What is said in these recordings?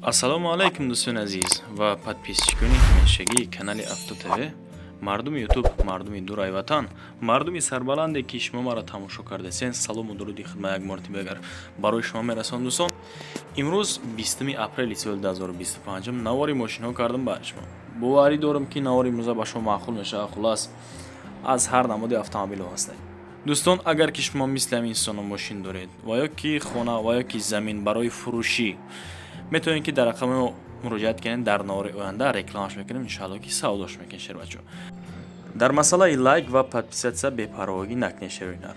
Ассалому алайкум, дӯстони азиз ва подписчикони ҳамешагии канали Авто ТВ, мардуми Ютуб, мардуми дурай ватан, мардуми сарбаланде, ки шумо маро тамошо кардасен. Салому дуруди хидмат як мартиба агар барои шумо мерасон. Дӯстон, имрӯз 20 апрели соли 2025 навори мошинҳо кардам ба шумо. Боварӣ дорам, ки навори имрӯза ба шумо маъқул мешавад. Хулас, аз ҳар намуди автомобилҳо ҳастед. Дӯстон, агар ки шумо мисли ҳамин инсоно мошин доред ва ё ки хона ва ё ки замин барои фурӯшӣ, метавонед, ки дар рақами мо муроҷиат кунед. Дар навори оянда рекламаш мекунем, иншаалло, ки савдош мекунем. Шербачо, дар масъалаи лайк ва подписаться бепарвогӣ накунед, шероинар.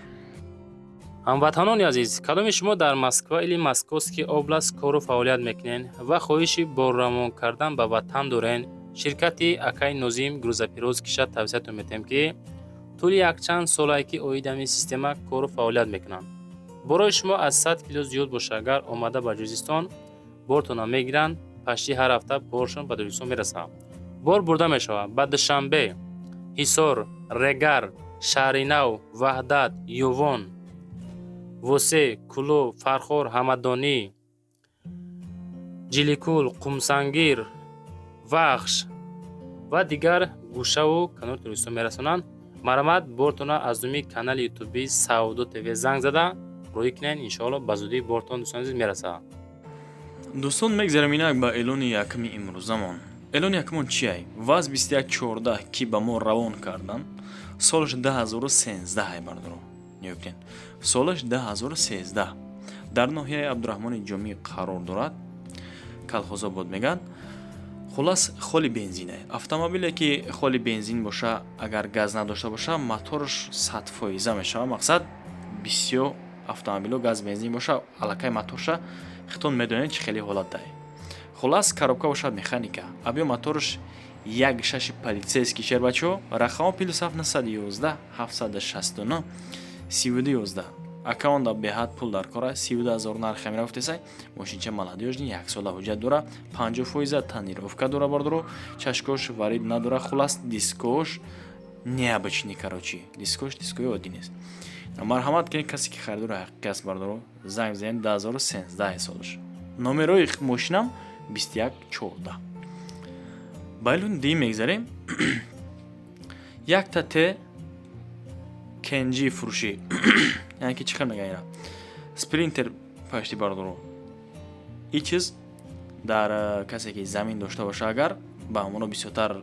Ҳамватанони азиз, кадоми шумо дар Москва или Московский область кору фаъолият мекунед ва хоҳиши борравон кардан ба ватан дорен, ширкати акаи Нозим грузоперевозкиша тавсиятон метиҳем, ки тӯли якчанд солае ки оид ҳамин система кору фаъолият мекунанд. Борои шумо аз 100 кило зиёд боша, агар омада ба Тоҷикистон бортона мегиранд. Пашти ҳар ҳафта боршон ба Тоҷикистон мерасад. Бор бурда мешавад ба Душанбе, Ҳисор, Регар, Шаҳринав, Ваҳдат, Ёвон, Восе, Кӯлоб, Фархор, Ҳамадонӣ, Ҷиликул, Қумсангир, Вахш ва дигар гӯшаву канори Тоҷикистон мерасонанд. Марҳамат, бортона аз думи канали ютуби Савдо ТВ занг зада роҳӣ кунед. Иншоалло, ба зудӣ бортон, дӯстони азиз, мерасад. Дӯстон, мегзарем инак ба эълони якуми имрӯзамон. Эълони якумон чиай? ВАЗ 2114, ки ба мо равон карданд, солаш 2013 ай. Бардоро, нигоҳ кунед, солаш 2013, дар ноҳияи Абдураҳмони Ҷомӣ қарор дорад, Калхозобод мегӯянд. Хулас, холи бензине. Автомобиле, ки холи бензин боша, агар газ надошта боша, моторш 100 фоиза мешавад. Мақсад, бисёр автомобилҳо газ бензин боша, аллакай моторша хитон медонед, чӣ хеле ҳолат дае. Хулас, коробка бошад механика, объём моторш як шаши полицейский. Шербачо, рақамо +7 911 769 32 11. Акаонда беҳад пул дар кора, 32 000 нарх ҳамира гуфтесай. Мошинча молодёжный, яксола ҳуҷҷат дора, 50 фоиза тонировка дора. Бардоро, чашкош варид надора. Хулас, дискош необычный, короче, дискош дискои оддӣ нест. Марҳамат кунед, касе ки харидори ҳақиқӣ аст, бардоро, занг бизанед. 2013 солаш, номерои мошинам 2114. Ба эълони дуюм мегзарем. Якта Т кенҷи фурӯшӣ, яъне ки чӣ хел мегӯян ира, Спринтер пашти. Бардоро, и чиз дар касе ки замин дошта боша, агар ба ҳамоно бисёртар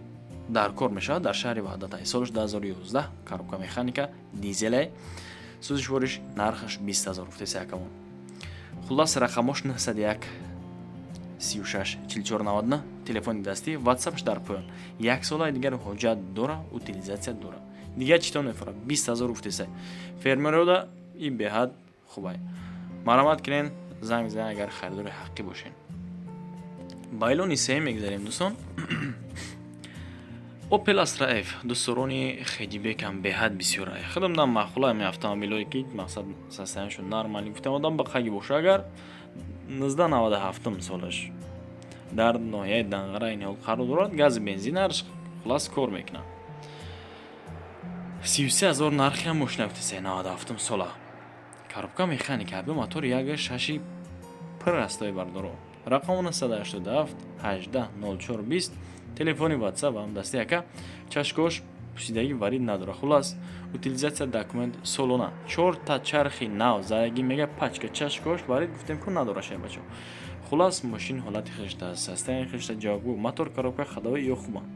дар кор мешавад. Дар шаҳри Ваҳдат, солаш 2011, коробка механика, дизеле, сӯзишвориш. Нархаш 20 000 гуфтеси акамон. Хулас, рақамош 901 36 44 99, телефони дастӣ, ватсапш дар поён. Як солаи дигар ҳоҷат дора, утилизация дора, дигар читон мефурад. 20 000 гуфтеса. Фермерода и беҳад хубай. Марҳамат кунен, занг бизанед, агар харидори ҳақиқӣ бошен. Ба эълони сеюм мегзарем, дӯстон. Opel Astra F. Дӯстдорони хэтчбекам беҳад бисёр. Худам дам маъқула ами автомобилҳое, ки мақсад состояниешон нормалӣ. Гуфтам, одам ба қаги боша агар. 1997 солаш, дар ноҳияи Данғара ин ҳол қарор дорад, гази бензинарш. Хулас, кор мекунад. 33 000 нархи ҳам мошина гуфтеса. 97 сола, коробка механика, объём мотори як шаши пир астои. Бардоро, рақами 987 18 04 20, телефони ватсап ва ҳамдасти яка. Чашкош пӯсидагӣ, варид надора. Хулас, утилизация, документ солона, чорта чархи нав заягӣ мега, пачка. Чашкош варид гуфтем ку надора, шербачо. Хулас, мошин ҳолати хишта, состояние хишта ҷавобгӯ, мотор, коробка, ходовой ё хубанд.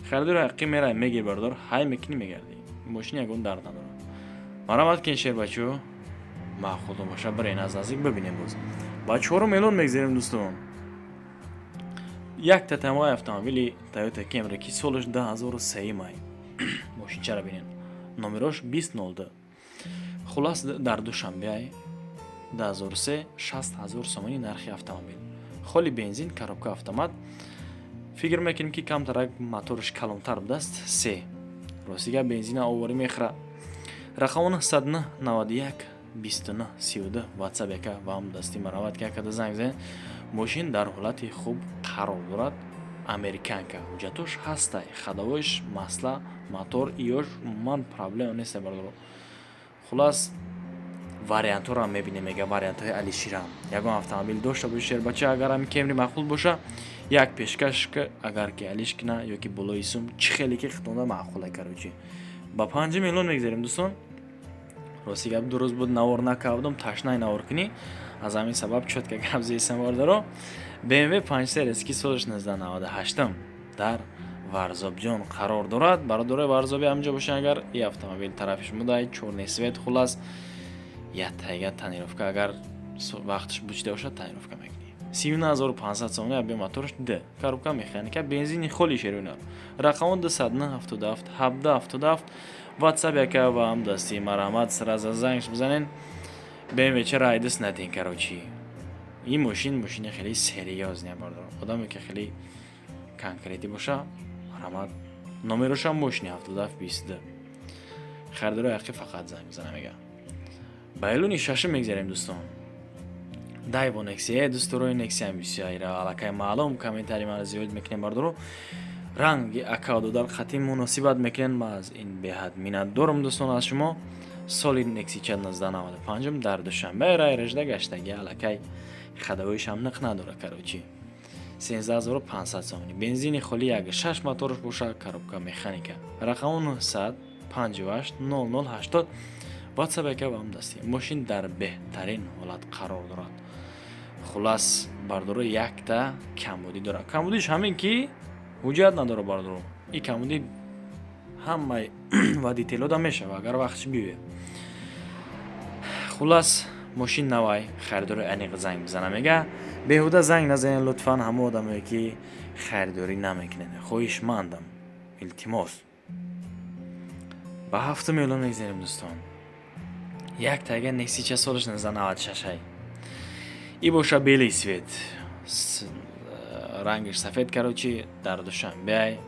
Харидори ҳақиқӣ мерай, мегир, бардор, ҳай мекунӣ, мегардӣ, мошин ягон дард надорад. Марҳамат кин, шербачо, маъқултон боша, бирен, аз наздик бибинем. Боз ба чорум эълон мегзарем, дӯстон. Якта тамғаи автомобили Toyota Camry, ки солаш 2003 май. Мошинчаро бинен, номерош 2002. Хулас, дар Душанбеай, 2003, 60 000 сомонӣ нархи автомобил, холи бензин, коробка автомат. Фикр мекунем, ки камтарак моторш калонтар будааст, се. Ростига, бензина оварӣ мехӯра. Рақами 991 29 32, ватсап яка ва ҳам дасти. Марҳамат ки якада занг занед. Мошин дар ҳолати хуб қарор дорад, американка, ҳуҷҷатош ҳастай, ходовойш масла, мотор иёш умуман проблема нест, бардоро. Хулас. Вариантҳоро мебинем, мега, вариантҳои Алиширам. Ягон автомобил дошта боши, шербача, агар ҳами Кемри маъқул боша, як пешкаш, агар ки алиш кина ё ки болои сум, чӣ хеле ки хитонда маъқула. Короче, ба 5 миллион мегзарем, дӯстон. Рости гап, 2 рӯз буд навор накардам, ташнай навор кунӣ, аз ҳамин сабаб чётко гап зесам, бардаро. BMW 5 Series, ки солаш 1998, дар Варзобҷон қарор дорад. Бародарои Варзоби ҳамҷо бошанд, агар и автомобил тарафи шумо дай, чёрный цвет, хулас, як тайга тонировка, агар вақташ бучида бошад, тонировка мекунӣ. 39 500 сомони, объём мотораш д, коробка механика, бензини холи, шерӯнар. Рақамо 209 77 17 77, WhatsApp яка ва ҳам дасти. Марҳамат, сразу зангш бизанен. BMW чара айдис надин. Короче, ин мошин мошини хеле серьёзный, бардор. Одаме ки хеле конкретӣ боша, марҳамат. Номерошам мошини 77 22. Харидорои ҳақиқӣ фақат занг бизана, мега. Ба эълони шашум мегзарем, дӯстон. Дайво Нексия. Дӯстдорои Нексиям бисёра, аллакай маълум, комментарий маро зиёд мекунем, бардоро. Ранги ака додар қатъи муносибат мекунен, ма аз ин беҳад миннатдорам, дӯстон, аз шумо. Соли Нексича 1995, дар Душанбе, рай режда гаштаги, аллакай ходовойшам ниқ надора. Короче, 13 500 сомонӣ, бензини холи, як шаш моторш боша, коробка механика. Рақаму 958 00 80, WhatsApp яка ба ҳам дастӣ. Мошин дар беҳтарин ҳолат қарор дорад. Хулас, бардоро, якта камбудӣ дорад. Камбудиш ҳамин ки ҳуҷҷат надорад, бардоро. И камбудӣ ҳамаи водителода мешава, агар вақтш биёяд. Хулас, мошин навай, харидори аниқ занг бизана, мега. Беҳуда занг назанед, лутфан, ҳама одамое ки харидорӣ намекунед, хоҳишмандам, илтимос. Ба ҳафтум эълон мегзарем, дӯстон. Як тайга Нексича, солаш 1996. И боша белый цвет, рангаш сафед. Короче, дар Душанбеай,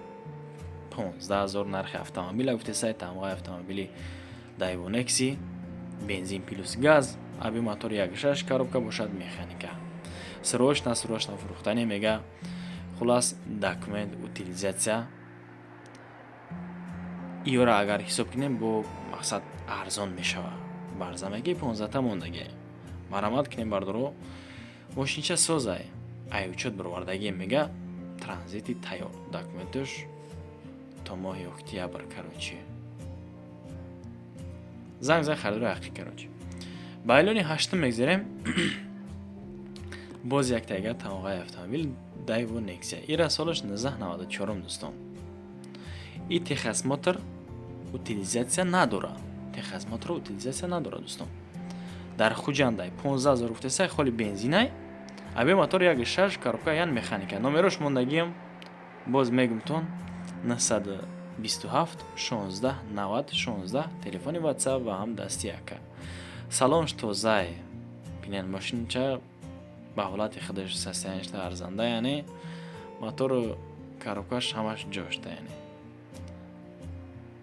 15 000 нархи автомобила гуфтесай. Тамғаи автомобили Дайво Некси, бензин плюс газ, объём мотор 1,6, коробка бошад механика. Срочно, срочно фурӯхтане, мега. Хулас, документ, утилизация иёра агар ҳисоб кунем, бо мақсад арзон мешава. Барзамаги 15та мондагӣ, марамат кунем, бардоро. Мошинча созай, ай учёт баровардагӣ, мега, транзити тайёр, документош то моҳи октябр. Короче, занг зан, харидори ҳақиқӣ. Короче, ба эълони ҳаштум мегзарем. Боз як тайга тамғаи автомобил Дайво Нексия. Ира солаш 1994, дӯстон. И техосмотр, утилизация надора, техосмотр, утилизация надора, дӯстон. Дар Хуҷандай, 15 000 гуфтесай, холи бензинай, объём мотор 1,6, коробка ян механика. Номерош мондагиам, боз мегумтон: 927 16 90 16, телефони WhatsApp ва ҳам дасти яка. Салонш тозае, бинен, мошинча ба ҳолати худаш, состояниешта арзанда, яъне мотору коробкаш ҳамаш ҷошта. Яъне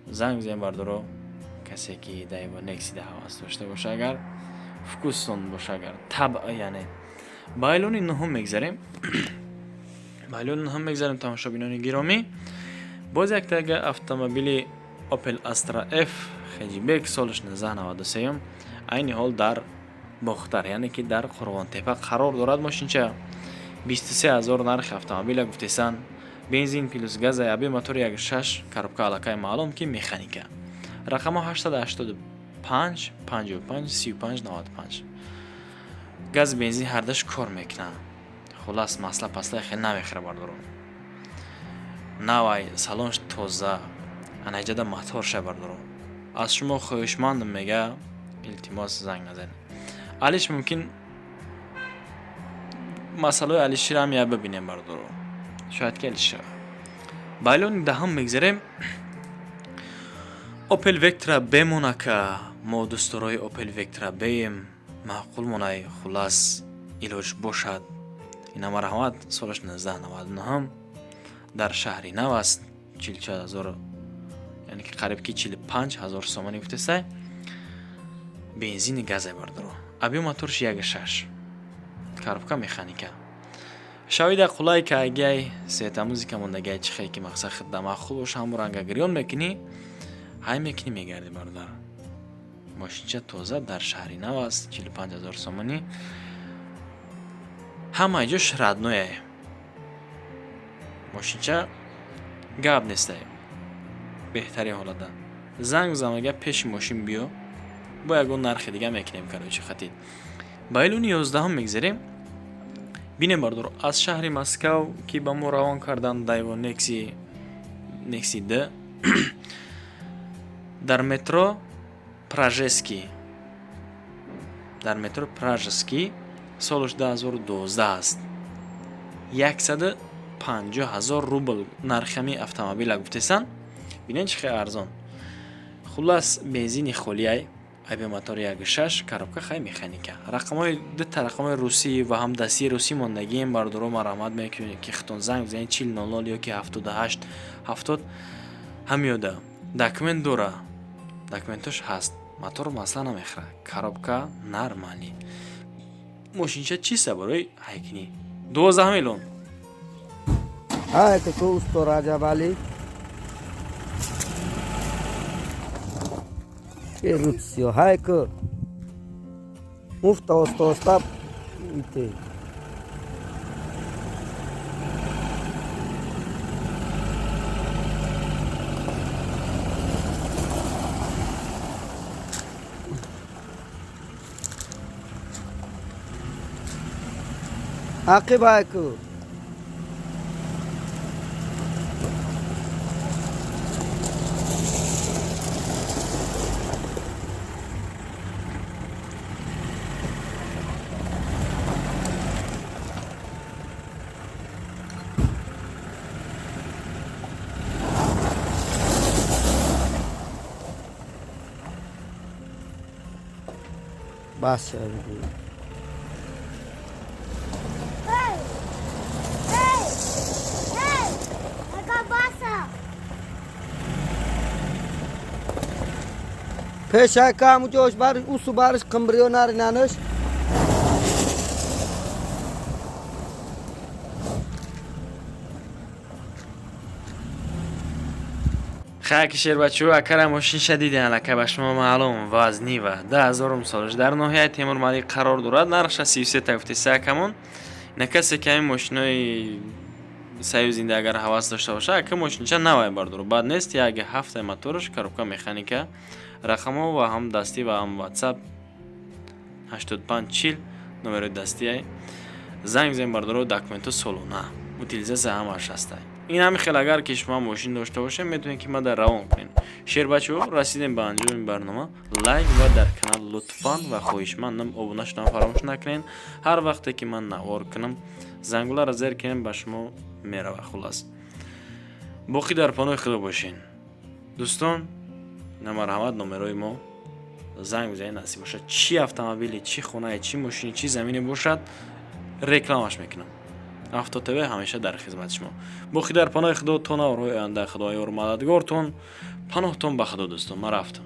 занг бизанем, бардоро, касе ки Дайво Нексида ҳавас дошта боша, агар вкусон боша, агар табъ. Яъне ба эълони нуҳум мегзарем, ба эълони нуҳум мегзарем, тамошобинони гиромӣ. Боз яктага автомобили Opel Astra F хэтчбек, солаш 1993, айни ҳол дар Бохтар, яъне ки дар Қурғонтепа қарор дорад. Мошинча 23 000 нархи автомобила гуфтесан, бензин плюс газа, объём мотори 1,6, коробка аллакай маълум ки механика. Рақамҳо 885 55 35 95. Газ, бензин ҳардаш кор мекунад. Хулас, масла пасла хеле намехӯра, бардоро. Навай, салонш тоза, анаҷада моторша, бардоро. Аз шумо хоҳишмандам, мега, илтимос, занг назанед. Алиш мумкин, масъалаи алиширам я бибинем, бардоро, шояд ки алиш шавад. Ба эълони даҳум мегзарем. Opel Vectra B монака. Мо дӯстдорои Opel Vectra B-ем, маъқул монай. Хулас, илоҷ бошад, ина марҳамат. Солаш 1999, дар Шаҳри Нав аст. 44 000, яъне ки қариб ки 45 000 сомонӣ гуфтесай, бензини газе, бардоро. Объём моторш 1,6, коробка механика. Шавида қулай каагай, сета музика мондагай, чихе ки мақсад хидда маъқул боша, ҳамон ранга гирён мекунӣ, ҳай мекунӣ, мегарди, бародар. Мошинча тоза дар шаҳри нав аст, 45 000 сомонӣ. Ҳамаи ҷош родное. Мошинча гап нестай. Беҳтарин ҳолата. Занг бизан, мега пеши мошин биё. Бо ягон нархи дига мекунем, короче, хатид. Ба эълони 11 мегзарем. Бинем бардор, аз шаҳри Москав ки ба мо равон кардан Дайво Некси Д дар метро Пражеский. Дар метро Пражеский солаш 2012 аст. 150 000 рубл нархи автомобила гуфтесан. Бинен чӣ хеле арзон. Хуллас бензини холияй, авиамотор 1.6, коробка хай механика. Рақамҳои дута рақамҳои русӣ ва ҳам дастии русӣ мондагием бардоро, марҳамат мекунед ки хитон занг бизанед 4000 ё ки 78 70 ҳамёда. Документ дора. Документош ҳаст. Мотор масла намехӯра. Коробка нормалӣ. Мошинча чиста барои ҳайкунӣ. 12 миллион. Ҳа, это усто Раҷабалӣ. Эрутсиё, ҳайку. Муфта оста оста ите. Ақиб ҳайку. Бас. Эй! Эй! Эй! Акабаса! Пеш ҳайка ҳамуҷош бариш, усу бариш, қимбриё нари нанаш. Хайки шербачӯ, акара мошинша диден, аллакай ба шумо маълум. ВАЗ Нива 2000 солаш дар ноҳияи Темурмалик қарор дорад. Нархша 33 та гуфтеса акамон. На касе ки ҳамин мошинои Союз инда агар ҳавас дошта боша, ака мошинча навай бардору. Бад нест, як ҳафтаи мотораш, коробка механика, рақамҳо ва ҳам дастӣ ва ҳам WhatsApp 85 40 номерои дастиай. Занг бизанед бардору, документҳо солона. Утилизация ҳамааш ҳастай. Ин ҳами хел агар ки шумо мошин дошта бошед, метавонед ки ма дар равон кунед. Шербачӯ, расидем ба анҷоми барнома. Лайк ва дар канал лутфан ва хоҳишмандам обуна шудан фаромӯш накунед. Ҳар вақте ки ман навор кунам, зангуларо зер кунем, ба шумо мерава. Хуллас, боқӣ дар паноҳи Худо бошед. Дӯстон, на марҳамат номерои мо занг бизанед, насиб бошад. Чӣ автомобиле, чӣ хонае, чӣ мошине, чӣ замине бошад, рекламаш мекунам. Авто ТВ ҳамеша дар хизмати шумо. Боқӣ дар паноҳи Худо то наворҳои оянда. Худо ёру мададгортон, паноҳтон ба Худо, дӯстон. Ман рафтам.